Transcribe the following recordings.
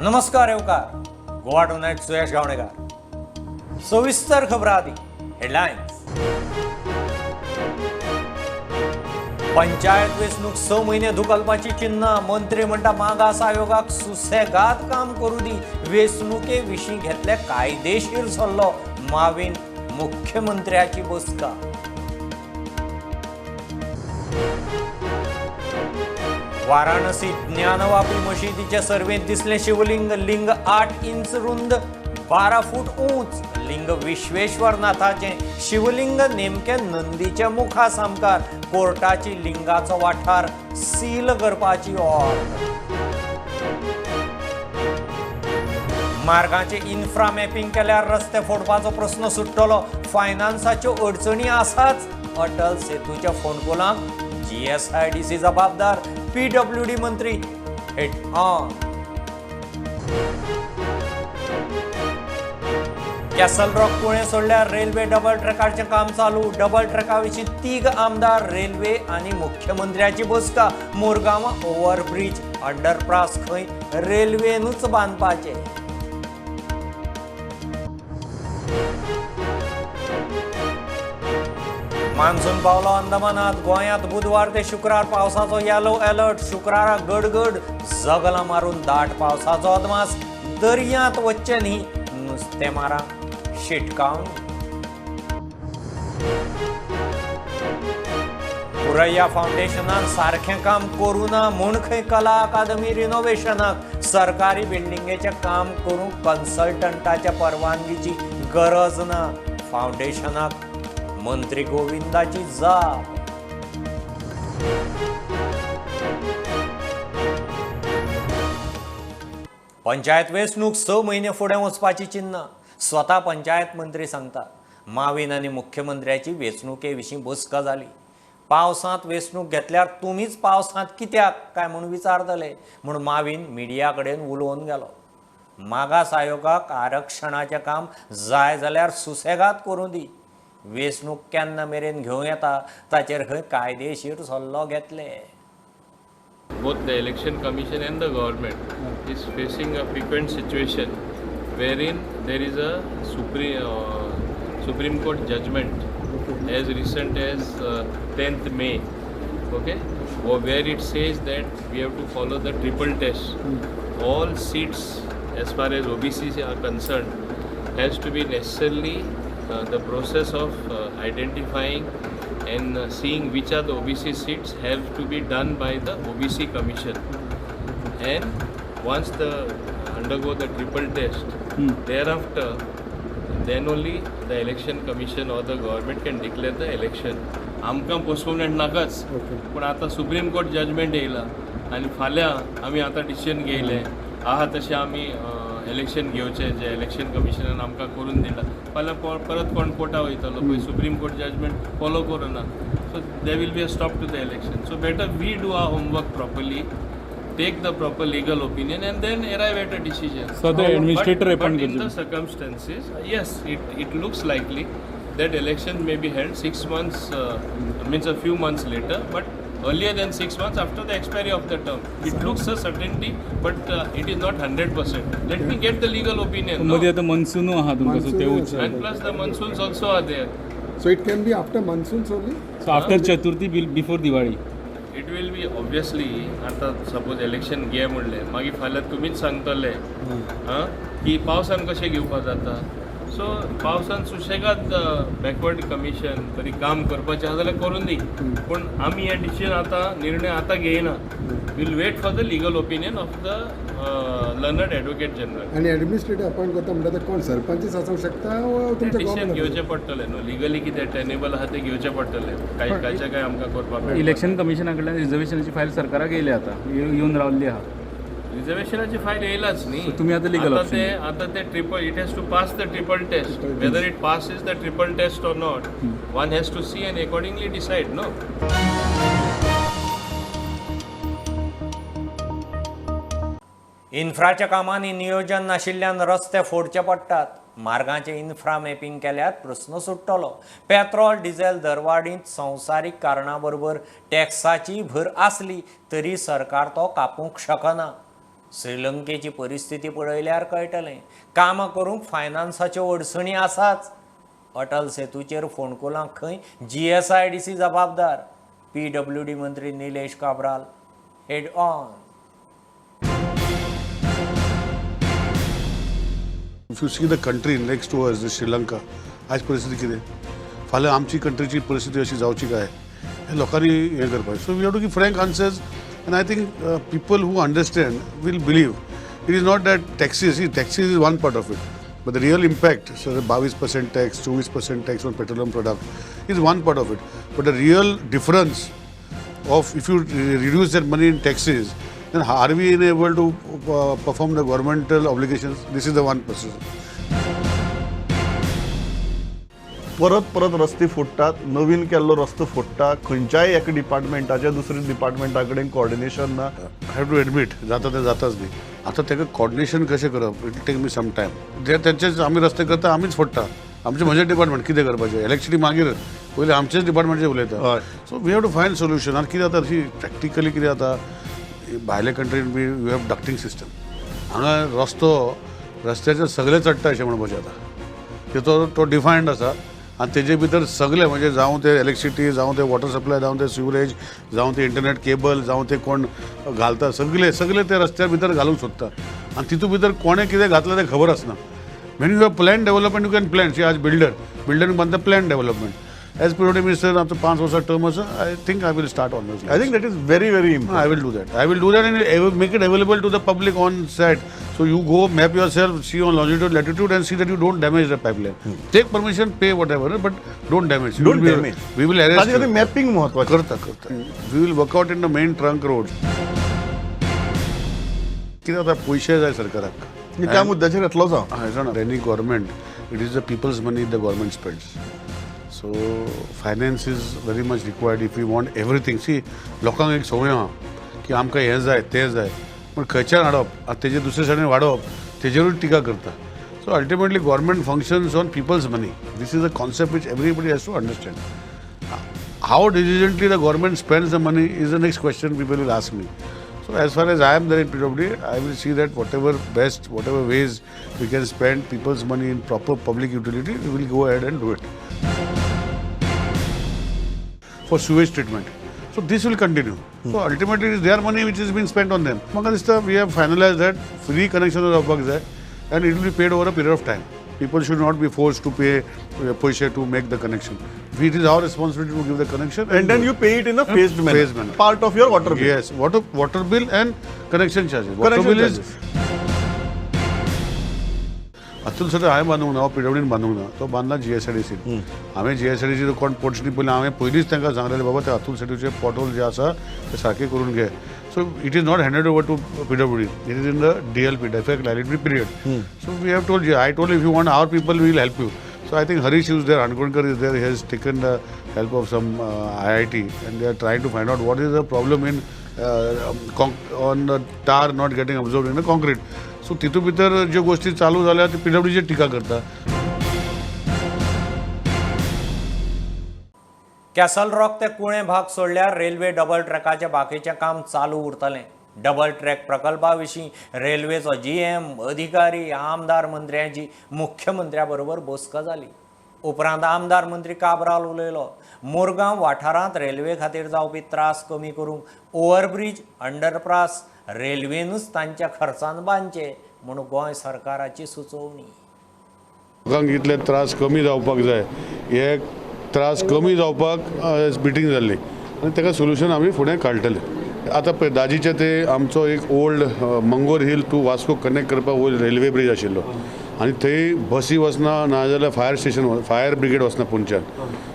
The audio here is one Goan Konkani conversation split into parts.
नमस्कार येवकार. गोवा टुनायट, सुयश गावणेकार. सविस्तर खबरां आदी हेडलायन्स. पंचायत वेंचणूक 6 म्हयने धुकलपाची चिन्हां. मंत्री म्हणटा मागास आयोगाक सुसेगाद काम करूं दी. वेंचणुके विशीं घेतले कायदेशीर सल्लो. मावीन मुख्यमंत्र्याची बसका. वाराणसी ज्ञानवापी मशिदीच्या सर्वेंत दिसलें शिवलिंग. लिंग 8 इंच रुंद, 12 फूट उंच. लिंग विश्वेश्वरनाथाचें. शिवलिंग नेमकें नंदीच्या मुखा सामकार. कोर्टाची लिंगाचो वाठार सील करपाची ऑर्डर. मार्गाचें इन्फ्रा मॅपिंग केल्यार रस्ते फोडपाचो प्रस्न सुट्टलो. फायनान्साच्यो अडचणी आसाच. अटल सेतूच्या फोंडकुलांक जीएसआयडीसी जबाबदार. पीडब्ल्यूडी मंत्री head on. Castle rock Collem सोडल्यार रेल्वे डबल ट्रॅकाचें काम चालू. डबल ट्रॅका विशीं 3 आमदार, रेल्वे आनी मुख्यमंत्र्याची बसका. मुरगांवां ओव्हरब्रीज अंडरपास खंय रेल्वेनूच बांदपाचें. मान्सून पावलो अंदमानात. गोंयांत बुधवार ते शुक्रार पावसाचो येलो अलर्ट. शुक्रारा गडगड जगलां मारून दाट पावसाचो अदमास. दर्यांत वच्चें न्ही, नुस्तेमारांक शिटकावणी. पुरैया फावंडेशनान सारकें काम करूं ना म्हूण खंय कला अकादमी रिनोवेशनाक. सरकारी बिल्डिंगेचें काम करूंक कन्सल्टंटाच्या परवानगीची गरज ना. फावंडेशनाक मंत्री गोविंदाची जाप. पंचायत वेंचणूक 6 म्हयने फुडें वचपाची चिन्हां. स्वता पंचायत मंत्री सांगता. मावीन आनी मुख्यमंत्र्याची वेंचणुके विशीं बसका जाली. पावसांत वेंचणूक घेतल्यार तुमीच पावसांत कित्याक काय म्हूण विचारतले म्हूण मावीन मिडिया कडेन उलोवन गेलो. मागास आयोगाक आरक्षणाचें काम जाय जाल्यार सुसेगाद करूं दी. वेंचणूक केन्ना मेरेन घेवं येता ताचेर खंय कायदेशीर सल्लो घेतले. Both the Election Commission and the government is facing a frequent situation wherein there is a Supreme Court judgment as recent as 10th May, okay, where it says that we have to follow the triple test. All seats as far as OBCs are concerned has to be necessarily the process of identifying and seeing which are the OBC seats have to be done by the OBC Commission. And once the undergo the triple test, thereafter, then only the Election Commission or the government can declare the election. आमकां पोस्टपोनमेंट नाकाच, पूण आतां सुप्रीम कोर्ट जजमेंट येयला आनी फाल्यां आमी आतां डिसिजन घेयलें आहा तशें आमी इलेक्शन घेवचें जें इलेक्शन कमिशनान आमकां करून दिलां. फाल्यां परत कोण कोर्टा वयतलो पळय सुप्रीम कोर्ट जजमेंट फॉलो करुना. So there will be a stop to the election. So better we do our homework properly, take the proper legal opinion and then arrive at a decision. So the administrator appoint But in the करचे. Circumstances, yes, it looks likely that election may be held 6 months, means a few months later, but earlier than 6 months after the expiry of the term. It looks a certainty, but it is not 100%. Let me get the legal opinion. No? मदीं आतां मन्सूनू आहा तुमकां, सो ते Monsoon. And plus the monsoons also are there. So it can be after monsoons only? So after Chaturthi, before Diwali. It will be obviously, आतां सपोज इलेक्शन घे म्हणलें मागीर फाल्यां तुमीच सांगतले आं की पावसान कशें घेवपा जाता. सो पावसान सुशेगाद बॅकवर्ड कमिशन बरी काम करपाचें आसा जाल्यार करून दी, पूण आमी हें डिसिजन आतां निर्णय आतां घेयना. We'll wait for the legal opinion of the learned advocate general. आनी एडमिनिस्ट्रेटर अपॉयंट करता म्हणटा ते कोण सरपंचच आसूंक शकता वा तुमच्या डिसिजन गव्हर्मेंट? घेवचें पडटलें न्हू लिगली, कितें टेनेबल आहा तें घेवचें पडटलें. काय कांयच्या काय आमकां करपाक मेळना. इलेक्शन कमिशना कडल्यान रिजर्वेशनाची फायल सरकाराक येयल्या, आतां येवन रावल्ली आहा. रिजर्वेशनाची फायल येयलाच न्ही. So तुमी आतां legal आतां option. ते आतां ते triple, it has to pass the triple test. Whether it passes the triple test or not, one has to see and accordingly decide, no. इन्फ्राच्या कामांनी नियोजन नाशिल्ल्यान रस्ते फोडचे पडटात. मार्गाचें इन्फ्रा मॅपिंग केल्यार प्रस्न सुट्टलो. पेट्रोल डिझेल दरवाडींत संवसारीक कारणा बरोबर टॅक्साची भर आसली तरी सरकार तो कापूंक शकना. श्रीलंकेची परिस्थिती पळयल्यार कळटलें कामां करूंक फायनान्साच्यो अडचणी आसाच. अटल सेतूचेर फोंडकुलां खंय GSIDC जबाबदार. PWD मंत्री Nilesh Cabral head on. If you see the country next to us, Sri Lanka, आज परिस्थिती कितें, फाल्यां आमची कंट्रीची परिस्थिती अशी जावची काय हे लोकांनी हें करपाक. So we have to give frank answers and I think people who understand will believe. It is not that taxes, taxes is one part of it, but the real impact, so 22% tax, 24% tax on petroleum product is one part of it. But the real difference of if you reduce that money in taxes, then are we able to perform the governmental obligations? This is the one process. परत परत रस्ते फोडटात, नवीन केल्लो रस्तो फोडटा, खंयच्याय एका डिपार्टमेंटाच्या दुसऱ्या डिपार्टमेंटा कडेन कोऑर्डिनेशन ना. I have to admit, जाता तें जाताच न्ही. आतां ताका कोऑर्डिनेशन कशें करप, it take me some time. जे तेंचेच आमी रस्ते करता, आमीच फोडटा. आमचें म्हजें डिपार्टमेंट कितें करपाचें, इलेक्ट्रिसिटी मागीर पयलीं आमचेच डिपार्टमेंटचें उलयता. So we have to find solution. आनी कितें जाता, अशी प्रॅक्टिकली कितें जाता, भायल्या कंट्रीन बी you have ducting system. हांगा रस्तो रस्त्याचेर सगळे चडटा अशें म्हणपाचें आतां, तो तो डिफायंड आसा आनी तेजे भितर सगळे म्हणजे जावं ते इलेक्ट्रिसिटी, जावं ते वॉटर सप्लाय, जावं ते सिवरेज, जावं ते इंटरनेट केबल, जावं ते कोण घालता, सगळे सगळे ते रस्त्या भितर घालूंक सोदता आनी तितूंत भितर कोणें कितें घातलें तें खबर आसना. When you have plan development you can plan. See आज बिल्डर बिल्डर बांदता plan development. As PWD minister आमचो 5 वर्सां टर्म आसा, I think I will start on this. I think that is very very important. I will do that. I will do that and make it available to the public on site. So you go map yourself, see on longitude, latitude, and see that you don't damage the pipeline. Take permission, pay whatever, but don't damage. Don't damage. We will arrest you. Mapping महत्वाचें. करता करता. We will work out in the main trunk road. कितें जाता, पयशे जाय सरकाराक. त्या मुद्द्याचेर येतलोच हांव. Any government, it is the people's money the government spends. So finance is very much required if you want everything. See, लोकांक एक संवय आहा की आमकां हें जाय तें जाय, पूण खंयच्यान हाडप आनी तेजेर दुसरे सायडीन वाडोवप तेजेरूय टिका करता. So ultimately government functions on people's money. This is a concept which everybody has to understand. How diligently the government spends the money is the next question people will ask me. So as far as I am there in PWD, I will see that whatever best, whatever ways we can spend people's money in proper public utility, we will go ahead and do it. For sewage treatment. So this will continue. So ultimately it is their money which is being spent on them. म्हाका दिसता we have finalized that free connection जावपाक जाय and it will be paid over a period of time. People should not be forced to pay paise to make the connection. It is our responsibility to give the connection. And then you pay it in a phased manner. Phased manner. Part of your water bill. Yes, water bill and connection charges. Water connection bill is charges. Atul sir हांवें बांदूंक ना, हो PWDन बांदूंक ना, तो बांदला GSIDC. हांवें GSIDC कोण पोटसणी पयलीं हांवें पयलींच तांकां सांगलेलें, बाबा ते अतुल सेतूचे पोर्टल जे आसा ते सारकें करून घे. So it is not handed over to PWD, it is in the DLP, defect liability period. So we have told, I told if you want our people we will help you. So I think Harish is there, Ankonkar is there, he has taken the help of some IIT and they are trying to find out what is the problem in on the tar not getting absorbed in the concrete. So तितून भितर ज्यो गोष्टी चालू जाल्या ते PWDचेर टिका करता. कॅसल रॉक ते कुळें भाग सोडल्यार रेल्वे डबल ट्रॅकाचें बाकीचें काम चालू उरतलें. डबल ट्रॅक प्रकल्पा विशीं रेल्वेचो GM, अधिकारी, आमदार मंत्र्यांची मुख्यमंत्र्या बरोबर बसका जाली. उपरांत आमदार मंत्री काब्राल उलयलो. मुरगांव वाठारांत रेल्वे खातीर जावपी त्रास कमी करूंक ओव्हरब्रीज, अंडरपास रेल्वेनूच तांच्या खर्चान बांदचे म्हूण गोंय सरकाराची सुचोवणी. लोकांक इतले त्रास कमी जावपाक जाय, हे त्रास कमी जावपाक मिटींग जाल्ली आनी ताका सोल्युशन आमी फुडें काडटले. आतां पळय दाजीचे ते आमचो एक old Mangor hill to Vasco connect करपाक वयर रेल्वे ब्रीज आशिल्लो आनी थंय बसी वचना, नाजाल्यार फायर स्टेशन, फायर ब्रिगेड वचना पुंच्यान.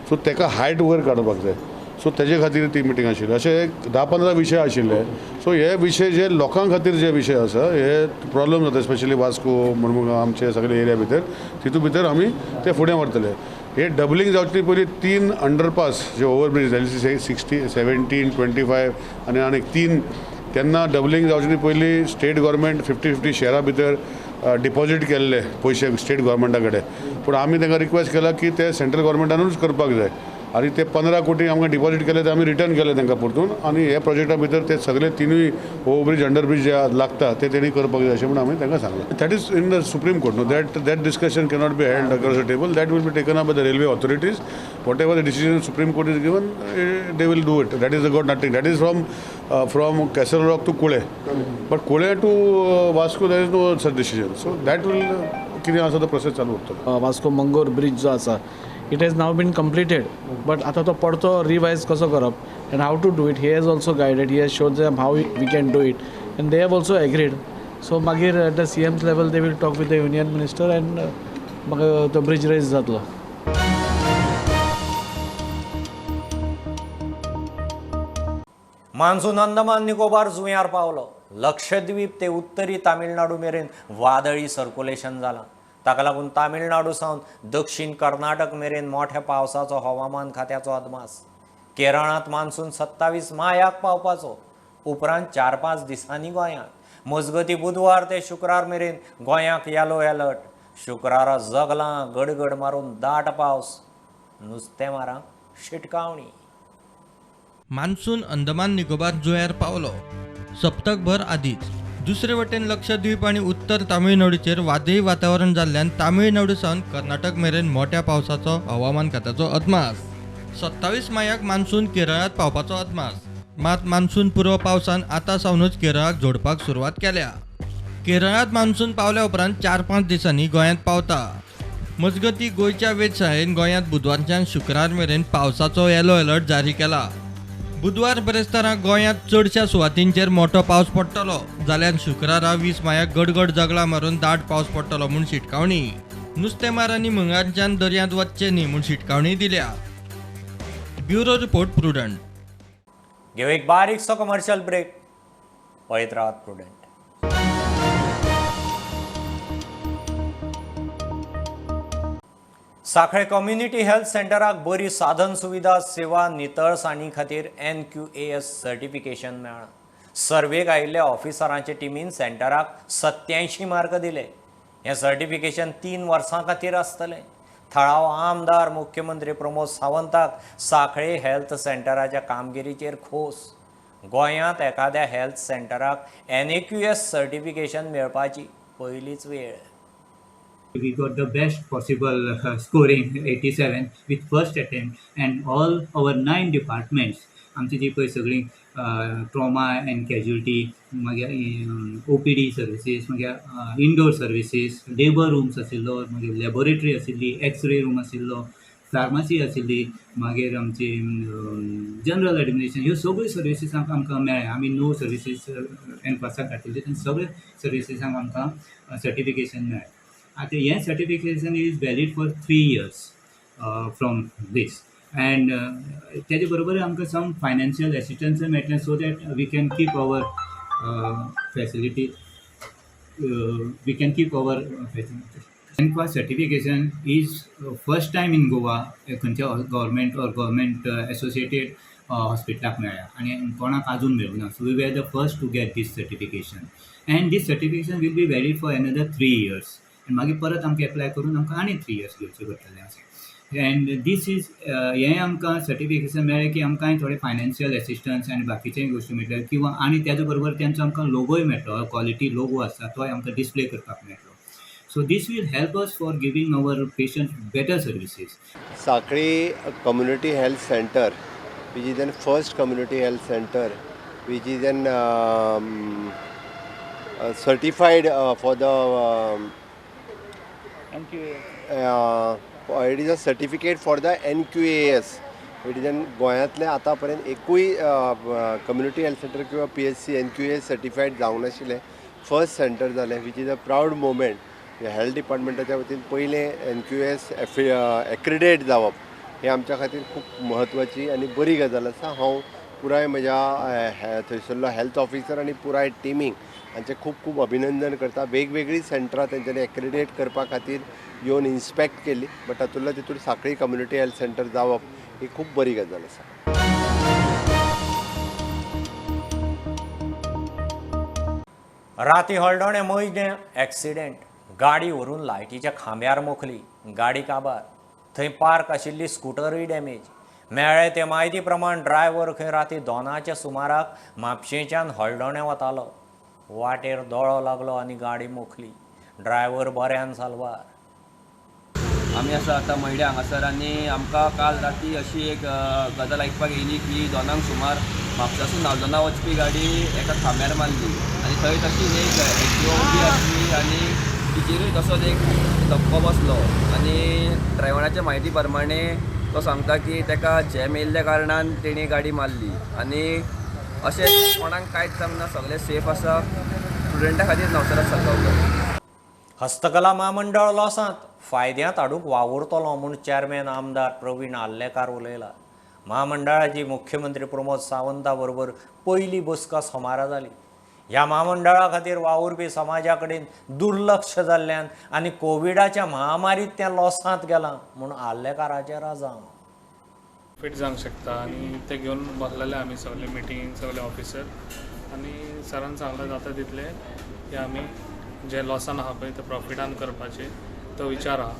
सो ताका हायट वयर काडपाक जाय. सो तेजे खातीर ती मिटींग आशिल्ली. अशे एक 10-15 विशय आशिल्ले. सो हे विशय जे लोकां खातीर जे विशय आसा, हे प्रॉब्लम जाता स्पेशली वास्को, मुरमुगांव आमचे सगळे एरिया भितर, तितून भितर आमी ते फुडें व्हरतले. हे डबलिंग जावचे पयलीं 3 अंडरपास जे ओव्हरब्रीज जाले, 60, 17, 25 आनी आनीक 3, तेन्ना डबलिंग जावचे पयलीं स्टेट गव्हर्मेंट 50-50 शेरा भितर डिपॉजीट केल्ले पयशे स्टेट गव्हर्मेंटा कडेन. पूण आमी तांकां रिक्वेस्ट केला की ते सेंट्रल गव्हर्मेंटानूच करपाक जाय. आनी ते 15 कोटी आमकां डिपॉजीट केले ते आमी रिटर्न केले तांकां परतून आनी हे प्रोजेक्टा भितर ते सगळे तिनूय ओवरब्रीज अंडरब्रीज जे लागता ते तेणी करपाक जाय अशें म्हूण आमी तांकां सांगलां. That is in the Supreme Court, no, that discussion cannot be held across the table. That will be taken up by the railway authorities. Whatever the decision Supreme Court is given, they will do it. That is got nothing. That is from Castle Rock to Kule, but Kule to Vasco there is no such decision. So that will कितें आसा तो प्रोसेस चालू उरतलो. वास्को मंगोर ब्रिज जो आसा, it has now been completed, but आतां तो परतो रिवायज कसो करप and how to do it, he has also guided, he has shown them how we can do it and they have also agreed. So मागीर at the CM's level they will talk with the union minister and मागीर तो ब्रिज रेज जातलो. मान्सून अंदमान निकोबार जुंव्यार पावलो. लक्षद्वीप ते उत्तरी तामिळनाडू मेरेन वादळी सर्कुलेशन जालां. ताका लागून तामिळनाडू सावन दक्षिण कर्नाटक मेरेन मोठ्या पावसाचो हवामान खात्याचो अदमास. केरळांत मान्सून 27 मायाक पावपाचो, उपरांत 4-5 दिसांनी गोंयांत. मजगती बुधवार ते शुक्रार मेरेन गोंयांक येलो अलर्ट. शुक्रारा जगलां गडगड मारून दाट पावस, नुस्तेमारांक शिटकावणी. मान्सून अंदमान निकोबार जुंव्यार पावलो सप्तकभर आदींच. दुसरे वटेन लक्षद्वीप आनी उत्तर तामिळनाडूचेर वादळी वातावरण जाल्ल्यान तामिळनाडू सावन कर्नाटक मेरेन मोठ्या पावसाचो हवामान खात्याचो अदमास. 27 मायाक मान्सून केरळांत पावपाचो अदमास. मात मान्सून पूर्व पावसान आतां सावनूच केरळाक जोडपाक सुरवात केल्या. केरळांत मान्सून पावल्या उपरांत 4-5 दिसांनी गोंयांत पावता. मजगती गोंयच्या वेधशाळेन गोंयांत बुधवारच्यान शुक्रार मेरेन पावसाचो येलो अलर्ट जारी केला. बुधवार बिरेस्तारा गोंयांत चडश्या सुवातींचेर मोठो पावस पडटलो, जाल्यार शुक्रारा 20 मायाक गडगड जगला मारून दाट पावस पडटलो म्हूण शिटकावणी. नुस्तेमारांनी मंगळारच्यान दर्यांत वचचें न्ही म्हूण शिटकावणी दिल्या. Bureau report, Prudent. घेऊ एक बारीकसो कमर्शियल ब्रेक. पळयत रावात प्रुडंट. सांखळे कम्युनिटी हेल्थ सेंटराक बरी साधन सुविधा सेवा नितळसाणी खातीर NQAS certification मेळ्ळां. सर्वेक आयिल्ल्या ऑफिसरांचे टिमीन सेंटराक 87 मार्क दिले. हें सर्टिफिकेशन 3 वर्सां खातीर आसतलें. थळावो आमदार मुख्यमंत्री प्रमोद सावंताक सांखळे हेल्थ सेंटराच्या कामगिरीचेर खोस. गोंयांत एखाद्या हेल्थ सेंटराक NAQS certification मेळपाची पयलीच वेळ. We got the best possible scoring, 87 with first attempt, and all our 9 departments, आमची जी पळय सगळी ट्रॉमा अँड कॅज्युलिटी, मागीर OPD services, मागीर इंडोर सर्विसीस, लेबर रूम्स आशिल्लो, मागीर लॅबोरेटरी आशिल्ली, एक्सरे रूम आशिल्लो, फार्मासी आशिल्ली, मागीर आमची जनरल एडमिनिस्ट्रेशन, ह्यो सगळ्यो सर्विसीसांक आमकां मेळ्ळें. आमी 9 सर्विसीस एनपासाक घातिल्ल्यो, आनी सगळे सर्विसीसांक आमकां सर्टिफिकेशन मेळ्ळें. आतां हें certification is valid for 3 years from this, and तेजे बरोबर आमकां सम फायनान्शियल एसिस्टन्सूय मेळटलें, so that we can keep our facility, we can keep our facility. NQAS certification is first time in Goa खंयच्या गव्हर्मेंट ऑर गव्हर्मेंट एसोसिएटेड हॉस्पिटलाक मेळ्ळ्या आनी कोणाक आजून मेळूंक ना. So we were the first to get this certification, and this certification will be valid for another 3 years. आनी मागीर परत आमकां एप्लाय करून आमकां आनी 3 इयर्स घेवचे पडटले अशें. एंड these is हें आमकां सर्टिफिकेशन मेळ्ळें की आमकां थोडें फायनान्शियल एसिस्टन्स आनी बाकीचेय गोश्टी मेळटल्यो, किंवा आनी त्याचे बरोबर तेंचो आमकां लोगोय मेळटलो, क्वॉलिटी लोगो आसता तोय आमकां डिस्प्ले करपाक मेळटलो. So this will help us for giving our patient better services. Sanquelim community health centre, which is an first community health centre, which is an certified for the it is a certificate for the NQAS. It is an गोंयांतलें आतां पर्यंत एकूय कम्युनिटी हेल्थ सेंटर किंवा PHC NQAS certified जावंक नाशिल्लें, फर्स्ट सेंटर जालें, which is a proud moment. Health डिपार्टमेंटाच्या वतीन पयलें NQAS accredit जावप हें आमच्या खातीर खूब म्हत्वाची आनी बरी गजाल आसा. हांव पुराय म्हज्या थंयसरलो हेल्थ ऑफिसर आनी पुराय टिमीक हांचें खूब खूब अभिनंदन करता. वेगवेगळीं सेंटरां तेंच्यांनी एक्रेडिएट करपा खातीर येवन इन्स्पेक्ट केली, बट तातूंतल्या तितून सांखळी कम्युनिटी हेल्थ सेंटर जावप ही खूब बरी गजाल आसा. राती हळदोणे म्हयने एक्सिडेंट, गाडी व्हरून लायटीच्या खांब्यार मोखली, गाडी काबार, थंय पार्क आशिल्ली स्कुटरूय डॅमेज. मेळ्ळे ते म्हायती प्रमाण ड्रायव्हर खंय राती 2च्या सुमाराक म्हापशेंच्यान हळदोण्या वतालो. वाटेर दोळो लागलो आनी गाडी मोखली. ड्रायव्हर बऱ्यान साल्वार. आमी आसा आतां मयड्या हांगासर आनी आमकां काल राती अशी एक गजाल आयकपाक येयली की 2 सुमार म्हापशासून नाल्दोना वचपी गाडी एका खांब्यार मारली आनी थंय तशीच एक एक्टिवा उबी आसली आनी तिचेरूय तसोच एक धपको बसलो आनी ड्रायव्हराच्या म्हायती प्रमाणे तो सांगता की ताका जॅम येयल्ल्या कारणान तेणी गाडी मारली आनी अशें कोणाक कांयच जावंक ना, सगळे सेफ आसा. स्टुडंटा खातीर नवसरात सालगांवकर. हस्तकला म्हामंडळ लॉसांत फायद्यांत हाडूंक वावुरतलो म्हूण चॅरमॅन आमदार प्रवीण आर्लेकार उलयला. म्हामंडळाची मुख्यमंत्री प्रमोद सावंता बरोबर पयली बसका सोमारा जाली. ह्या म्हामंडळा खातीर वावुरपी समाजा कडेन दुर्लक्ष जाल्ल्यान आनी कोविडाच्या महामारीत तें लॉसांत गेलां म्हूण आर्लेकाराचें राजांव. फिट जावंक शकता आनी ते घेवन बसलेले आमी सगळे मिटींग सगळे ऑफिसर आनी सरान सांगलें जाता तितलें की आमी जे लॉसान आहा पळय ते प्रॉफिटान करपाचे तो विचार आहा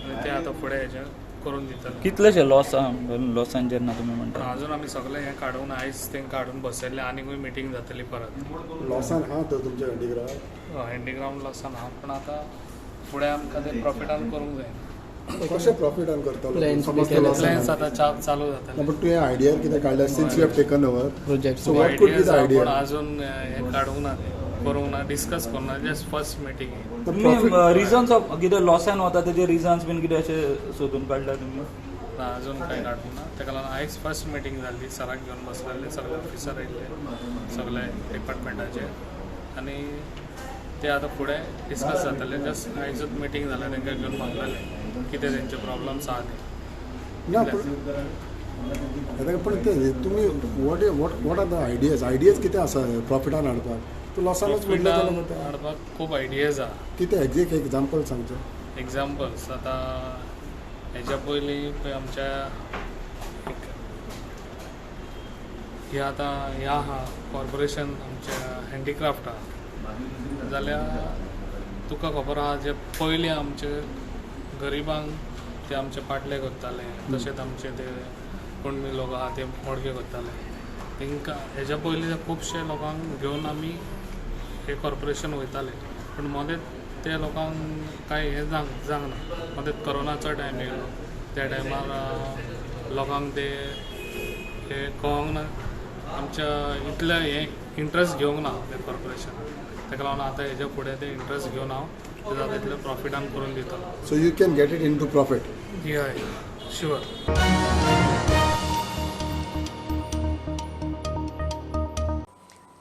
आनी ते आतां फुडें हेजें करून दितले. कितलेशे लॉस आहा लॉसान जेन्ना तुमी म्हणटा? अजून आमी सगळें हें काडून आयज तें काडून बसयल्लें, आनीकूय मिटींग जातली परत. लॉसान आहा तर तुमच्या हँडीक्राफ्ट? हँडीक्राफ्ट लॉसान आहा, पूण आतां फुडें आमकां तें प्रॉफिटान करूंक जाय. कशें प्रॉफिटान करतलो? प्लॅन्स आतां चालू जातले. बट तुवें आयडिया कितें काडल्या since you have taken over? So what could be the idea? अजून हें काडूंक ना, करूंक ना, डिस्कस करूंक ना, जस्ट फर्स्ट मिटींग. तुमी रिजन्स ऑफ कितें लॉसान वता तेजे रिजन्स बीन कितें अशें सोदून काडल्या तुमी? ना, अजून कांय काडूंक ना. ताका लागून आयज फर्स्ट मिटींग जाली, सराक घेवन बसलेले, सगळे ऑफिसर आयिल्ले सगळे डिपार्टमेंटाचे आनी ते आतां फुडें डिस्कस जातले. जस्ट आयजूच मिटींग जालें, तांकां घेवन बसलेले कितें तेंचे प्रॉब्लम्स आहा ते. ना पूण ते तुमी what what what are the ideas? Ideas कितें आसा प्रॉफिटान हाडपाक? तूं लॉसानूच म्हणलें जाल्यार हाडपाक खूब आयडियाज आहा. कितें एग्जॅक्ट एग्जाम्पल सांगचें? एग्जाम्पल्स आतां हेज्या पयलीं पळय आमच्या एक हे आतां ह्या आहा कॉर्पोरेशन आमच्या हँडीक्राफ्ट आहा जाल्यार तुका खबर आहा जे पयलीं आमचे गरिबांक ते आमचे पाटले करताले, तशेंच आमचे ते कुणबी लोक आहा ते मडक्यो करताले, तांकां हेज्या पयलीं खुबशे लोकांक घेवन आमी हे कॉर्पोरेशन वयताले, पूण मदेंच ते लोकांक कांय हें जावंक ना. मदेंच कोरोनाचो टायम येयलो, त्या टायमार लोकांक ते हें कळोंक ना, आमच्या इतलें हें इंट्रस्ट घेवंक ना तें कॉर्पोरेशन. ताका लागून आतां हेज्या फुडें ते इंट्रस्ट घेवन हांव ते जाता तितलें प्रॉफिटान करून दितलो. So you can get it into profit? हय, शुअर.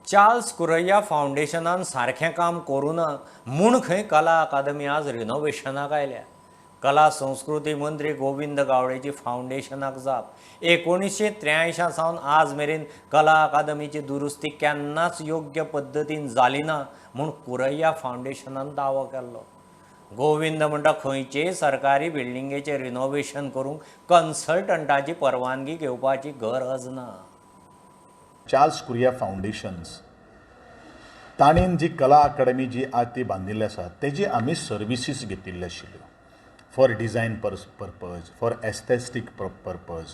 चार्ल्स कुरैया फावंडेशनान सारकें काम करूं ना म्हूण खंय कला अकादमी आज रिनोवेशनाक आयल्या. कला संस्कृती मंत्री गोविंद गावडेची फावंडेशनाक जाप. 1983 सावन आज मेरेन कला अकादमीची दुरुस्ती केन्नाच योग्य पद्दतीन जाली ना म्हूण कुरैया फावंडेशनान दावो केल्लो. गोविंद म्हणटा खंयचेय सरकारी बिल्डिंगेचें रिनोवेशन करूंक कन्सल्टंटाची परवानगी घेवपाची गरज ना. चार्ल्स कुरिया फावंडेशन्स ताणें जी कला अकादमी जी आज ती बांदिल्ली आसा तेजी आमी सर्विसीस घेतिल्ल्यो आशिल्ल्यो for design purpose, for aesthetic purpose.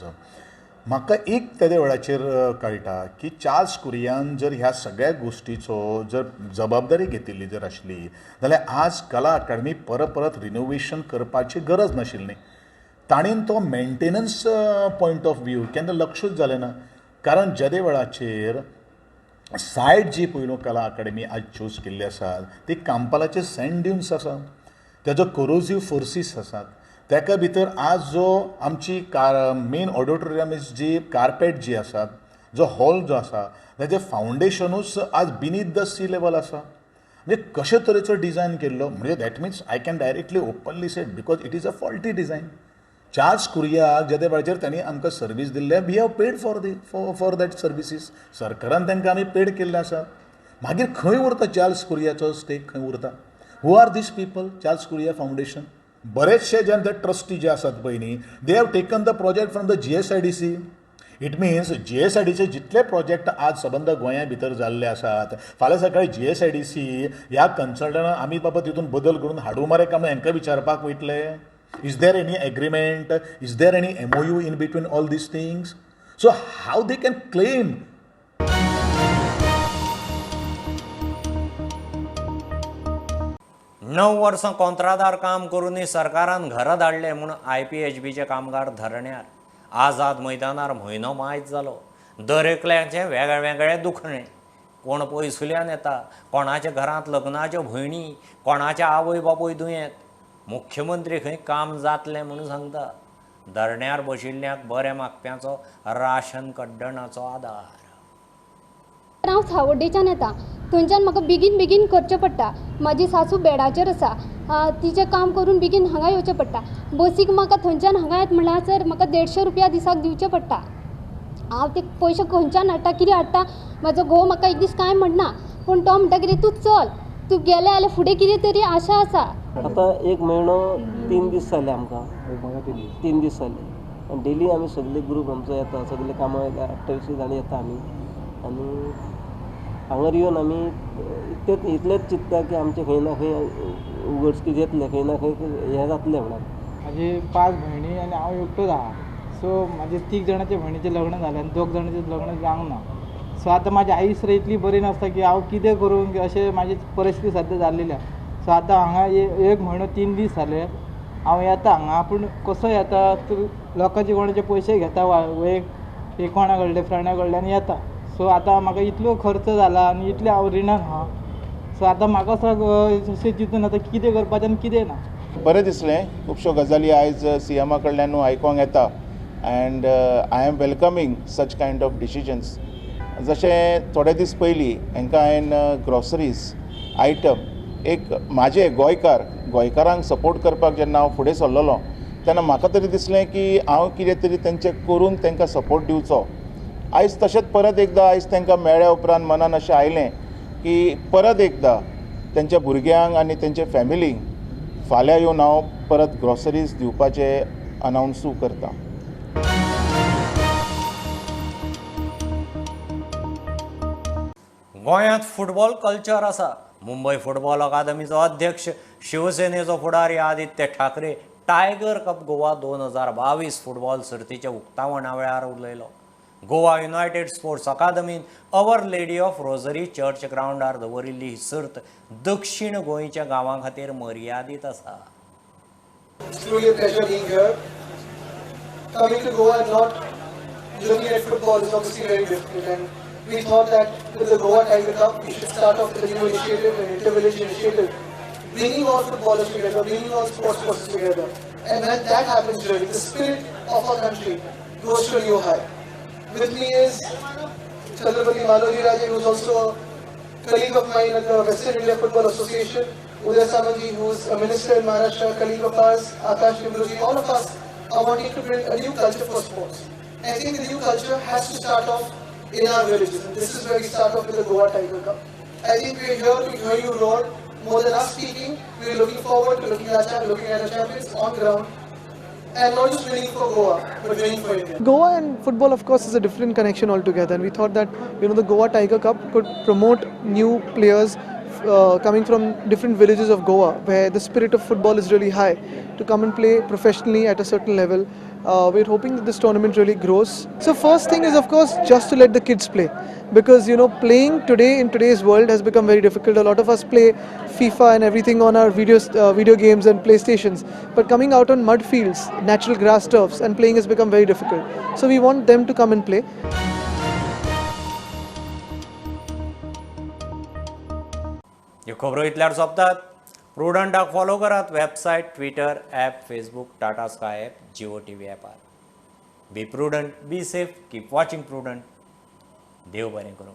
म्हाका एक तेदे वेळाचेर कळटा की चार्ल्स कुरियान जर ह्या सगळ्या गोश्टीचो जर जबाबदारी घेतिल्ली जर आसली जाल्यार आज कला अकादमी परत परत रिनोवेशन करपाची गरज नाशिल्ली. ताणें तो मेंटेनन्स पॉयंट ऑफ व्यू केन्ना लक्षूच जालें ना, कारण जेदे वेळाचेर सायट जी पयलू कला अकादमी आज चूज केल्ली आसा ती कांपालाचे सँड ड्युन्स आसा, तेजो कोरोजीव फोर्सीस आसात, तेका भितर आज जो आमची मेन ऑडिटोरियम जी कार्पेट जी आसा, जो हॉल जो आसा तेजें फावंडेशनूच आज बिनीथ the C level आसा. म्हणजे कशे तरेचो डिजायन केल्लो म्हणजे that means I can directly openly said because it is a faulty design. Charles कुरियाक जेदे वेळाचेर तांणी आमकां सर्वीस दिल्ले, we have paid for the for that services, सरकारान तांकां आमी पेड केल्ले आसा. मागीर खंय उरता चार्ल्स कुरियाचो स्टेक, खंय उरता? Who are these people? Charles Correa foundation बरेचशे जे ते ट्रस्टी जे आसात पळय न्ही, they have taken the project from the GSIDC. It means GSIDC जितले प्रोजेक्ट आज सबंद गोंया भितर जाल्ले आसात, फाल्यां सकाळी GSIDC ह्या कन्सल्टंटान आमी बाबा तितून बदल करून हाडूं मरे काय म्हणून हांकां विचारपाक वयतले. Is there any agreement? Is there any MOU in between all these things? So how they can claim? 9 वर्सां कोंत्रादार काम करूनय सरकारान घरां धाडले म्हूण IPHBचे कामगार धरण्यार. आझाद मैदानार म्हयनो मायज जालो. दर एकल्याचें वेगळे वेगळे दुखणें. कोण पयसुल्यान येता, कोणाच्या घरांत लग्नाच्यो भयणी, कोणाच्या आवय बापूय दुयेंत. मुख्यमंत्री खंय काम जातलें म्हणून सांगता. धरण्यार बशिल्ल्यांक बरें मागप्यांचो राशन कड्डणाचो आदार. हांव सावड्डेच्यान येता, थंयच्यान म्हाका बेगीन बेगीन करचें पडटा. म्हाजी सासू बेडाचेर आसा, तिचें काम करून बेगीन हांगा येवचें पडटा. बसीक म्हाका थंयच्यान हांगा येत म्हणल्यार सर म्हाका 150 रुपया दिसाक दिवचे पडटा. हांव ते पयशे खंयच्यान हाडटा, कितें हाडटा, म्हाजो घोव म्हाका एक दीस कांय म्हणना, पूण तो म्हणटा कितें तूं चल, तूं गेलें जाल्यार फुडें कितें तरी आशा आसा. आतां 1 म्हयनो 3 दीस जाले आमकां, 3 दीस जाले आनी डेली आमी सगळे ग्रूप आमचो येता, सगळे कामां 28 जाणां येता आमी. आनी हांगार येवन आमी इतलेंच चिंत्ता की आमचें खंय ना खंय उगडकी जातलें, खंय ना खंय हें जातलें म्हणून. म्हाजी 5 भयणी आनी हांव एकटोच आहा. सो म्हाजे 3 जाणांचे भयणीचें लग्न जालें आनी 2 जाणांचें लग्न जावंक ना. सो आतां म्हाजी आई सुद्दां इतली बरी नासता की हांव कितें करूं अशें म्हाजी परिस्थिती सद्या जाल्लेली आहा. सो आतां हांगा 1 म्हयनो 3 दीस जाले हांव येता हांगा, पूण कसो येता लोकांचे कोणाचे पयशे घेता, एक कोणा कडले फ्रेंडा कडल्यान येता. सो आतां म्हाका इतलो खर्च जाला आनी इतलें हांव रिणान आहा. सो आतां म्हाका अशें चिंतून आतां कितें करपाचें आनी कितें ना. बरें दिसलें, खुबश्यो गजाली आयज सीएमा कडल्यान आयकोंक येता and I am welcoming such kind of decisions. जशें थोडे दीस पयलीं हांकां हांवें ग्रॉसरीज आयटम एक म्हाजे गोंयकारांक सपोर्ट करपाक जेन्ना हांव फुडें सरलेलो तेन्ना म्हाका तरी दिसलें की हांव कितें तरी तेंचें करून तांकां सपोर्ट दिवचो. आयज तशेंच परत एकदां आयज तांकां मेळ्ळ्या उपरांत मनान अशें आयलें की परत एकदां तेंच्या भुरग्यांक आनी तेंच्या फॅमिलींक फाल्यां येवन हांव परत ग्रॉसरीज दिवपाचें अनावन्सूय करता. गोंयांत फुटबॉल कल्चर आसा. मुंबय फुटबॉल अकादमीचो अध्यक्ष शिवसेनेचो फुडारी Aditya Thackeray tiger cup Goa 2022 football सर्तीच्या उक्तावणा वेळार उलयलो. गोवा युनायटेड स्पोर्ट्स अकादमीन our lady of rosary church ग्रावंडार दवरिल्ली ही सर्त दक्षिण गोंयच्या गांवां खातीर मर्यादीत आसा. It's truly a pleasure being here. Coming to Goa and not looking at football is obviously very difficult, and we thought that with the Goa Tiger Cup we should start off with a new initiative, an inter-village initiative, bringing all footballers together, bringing all sports persons together. And when that happens, really, the spirit of our country goes to a new high. With me is Chhatrapati Maloji Raje, who is also a colleague of mine at the Western India Football Association, Uday Samanji, who is a minister in Maharashtra, a colleague of ours, Akash Nimroji. All of us are wanting to build a new culture for sports. I think the new culture has to start off in our villages, and this is where we start off with the Goa Tiger Cup. I think we are here to hear you roar. More than us speaking, we are looking forward to looking at our champions on ground, and not just winning for Goa, but winning for India. Goa and football, of course, is a different connection altogether, and we thought that, you know, the Goa Tiger Cup could promote new players coming from different villages of Goa, where the spirit of football is really high, to come and play professionally at a certain level. We're hoping that this tournament really grows. So first thing is, of course, just to let the kids play, because, you know, playing today in today's world has become very difficult. A lot of us play FIFA and everything on our video games and PlayStations, but coming out on mud fields, natural grass turfs and playing has become very difficult. So we want them to come and play. ह्यो खबरो इतल्यार सोंपतात. प्रुडंटाक फॉलो करात website, Twitter, app, Facebook, Tata Sky app, Jio TV ॲपार. Be prudent, be safe, keep watching Prudent. देव बरें करूं.